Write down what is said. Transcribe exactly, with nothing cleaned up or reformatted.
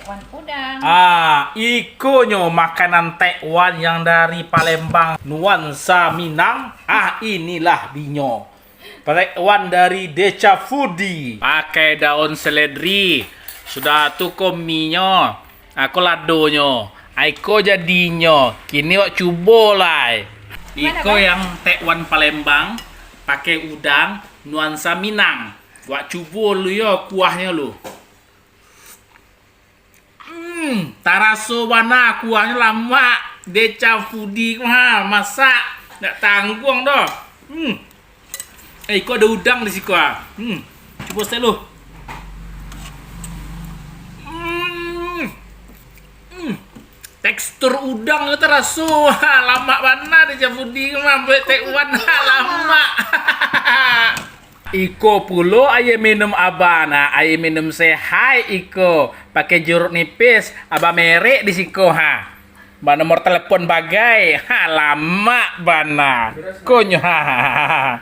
Wan udang. Ah, ikonyo makanan Taiwan yang dari Palembang, nuansa Minang. Ah, inilah dinyo. Taiwan dari Deca Foodie. Pakai daun seledri. Sudah tu ko minyo. Ah, ko ladonyo. Ah, iko jadinyo. Kini wak cubo lai. Iko yang Taiwan Palembang, pakai udang, nuansa Minang. Wak cubo lu yo kuahnyo lu. Hmm, taraso bana kuahnyo lamak. Deca Foodie ko ha, masak. Ndak tangguang doh. Hmm. Eh, iko ado udang di siko ha. Hmm. Cubo stek lu. Hmm. Hmm. Tekstur udang tu taraso. Ha, lamak bana Deca Foodie ko mah, buek Taiwan. Ha, lamak. Iko pulo aia minum abah nah, aia minum sehat iko, pakai jeruk nipis, abah merek di siko ha. Ba nomor telepon bagai, ha, lamak bana. Konyo ha.